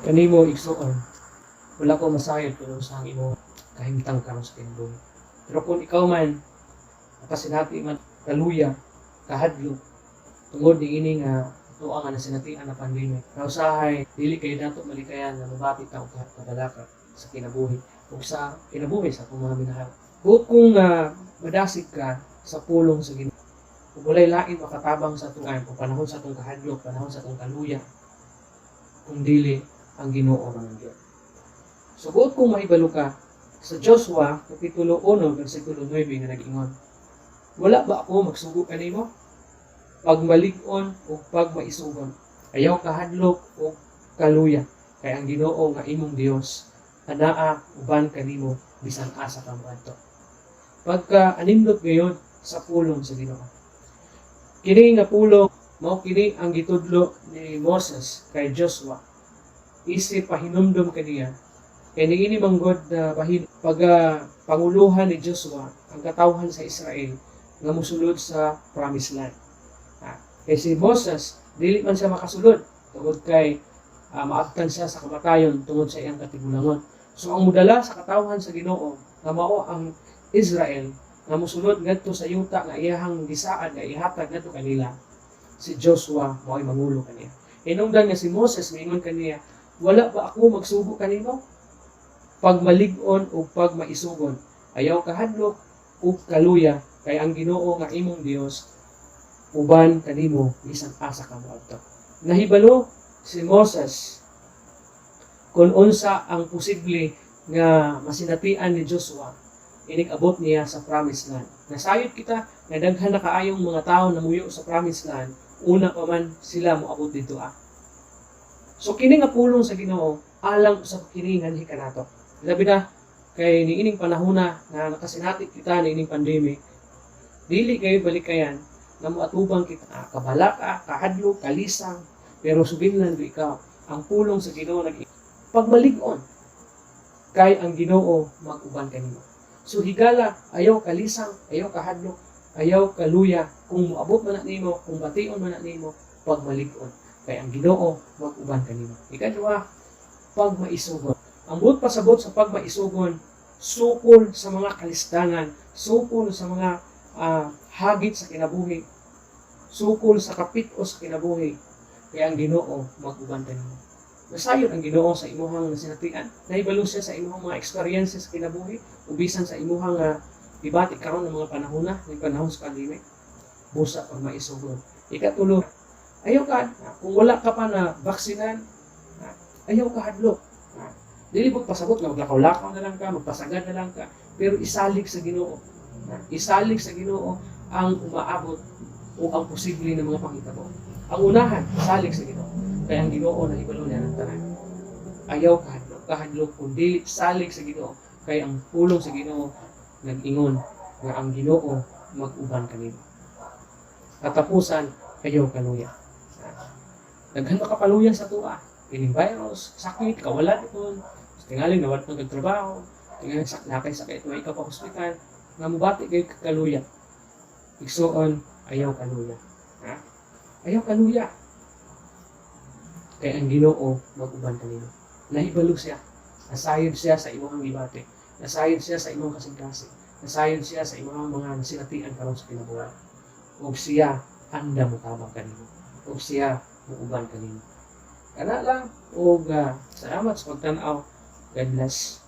Kanimo, igsuon, wala ko masayod kung unsa ang imong kahimtang karon sa kinabuhi. Pero kung ikaw man nakasinati man kaluya, kahadlok tungod niini nga atoa nga nasinatian na pandemic, usahay dili kay nato malikayan nga mobati ta og kabalaka sa kinabuhi ug sa kinabuhi sa atong mga minahal. Buot kung madasig ka sa pulong sa Ginoo. Ug walay lain makatabang sa atong kung panahon sa atong kahadlok, panahon sa atong kaluya, kung dili ang Ginoo man gyud. So buot kong mahibalo ka sa Joshua kapitulo 1 bersikulo 9 nga nag-ingon, "Wala ba ako magsugo kanimo? Pagmalig-on ug pagmaisugon. Ayaw kahadlok ug kaluya, kay ang Ginoo nga imong Dios anaa uban kanimo bisan asa ka moadto." Pagka anindot gayod sa pulong sa Ginoo. Kini nga pulong mao kini ang gitudlo ni Moses kay Joshua. Isip pahinumdom kaniya kay niini manggod na bahin pag panguluhan ni Joshua ang katawhan sa Israel nga mosulod sa Promised Land. Kay si Moses, dili man siya makasulod tungod kay maabtan siya sa kamatayon tungod sa iyang katigulangon. So ang mudala sa katawhan sa Ginoo nga mao ang Israel nga mosulod ngadto sa yuta nga iyahang gisaad nga ihatag ngadto kanila, si Joshua mao'y mangulo kaniya. Hinungdan nga si Moses miingon kaniya, "Wala ba ako magsugo kanimo? Pagmalig-on ug pagmaisugon. Ayaw kahadlok ug kaluya, kay ang Ginoo nga imong Dios uban kanimo bisan asa ka moadto." Nahibalo si Moses kung unsa ang posible nga masinatian ni Joshua inig abot niya sa Promised Land. Nasayod kita nga daghan na kaayong mga tao na muyo sa Promised Land una pa man sila moabot didto ah. So kini nga pulong sa Ginoo alang usab kini nganhi kanato. Labi na kay niining panahona nga nakasinati kita niining pandemic, dili kayo balikayan nga moatubang kita kabalaka, kahadlok, kalisang, pero suginlan ko ikaw ang pulong sa Ginoo nag pagmalig-on kay ang Ginoo mag-uban kanimo. So higala, ayaw kalisang, ayaw kahadlok, ayaw kaluya kung moabot man na nimo, kung bation man na nimo, pagmalig-on kay ang Ginoo mag-uban kanimo. Ikaduha, pagmaisugon. Ang buot pasabot sa pagmaisugon, sukol sa mga kalistangan, sukol sa mga hagit sa kinabuhi, sukol sa kapit-o sa kinabuhi, kay ang Ginoo mag-uban kanimo. Nasayod ang Ginoo sa imuhang nasinatian. Nahibalo siya sa imuhang mga experiences sa kinabuhi, ug bisan sa imuhang gibati karon ng mga panahon na, ng panahon sa pandemic. Busa pagmaisugon. Ikatulo, ayaw ka, kung wala ka pa na vaksinan, ayaw ka hadlok. Dili mo pasabot nga maglakaw-lakaw na lang ka, magpasagad na lang ka, pero isalig sa Ginoo. Isalig sa Ginoo ang umaabot o ang posible ng mga panghitabo. Ang unahan, salig sa Ginoo. Kaya ang Ginoo nahibalo niya ng tanan. Ayaw kahadlok, kahadlok kung dili salig sa Ginoo, kay ang pulong sa Ginoo nag-ingon nga ang Ginoo mag-uban kanimo. Katapusan, ayaw kaluya. Daghan makapaluya sa atoa. Kining virus, sakit, kawalan ito, tingali nawad pang trabaho, tingali sak nakay sakit, may ikaw pa hospital, nga mobati kay kaluya. Igsuon, ayaw kaluya. Ha? Ayaw kaluya. Kay ang Ginoo mag-uban kanimo. Nahibalo siya. Nasayod siya sa imong gibati. Nasayod siya sa imong kasing-kasing. Nasayod siya sa imong mga nasinatian karon sa kinabuhi. Ug siya andam motabang kanimo. Ug siya muuban kanimo. Kana lang ug salamat sa pagtan-aw. God bless.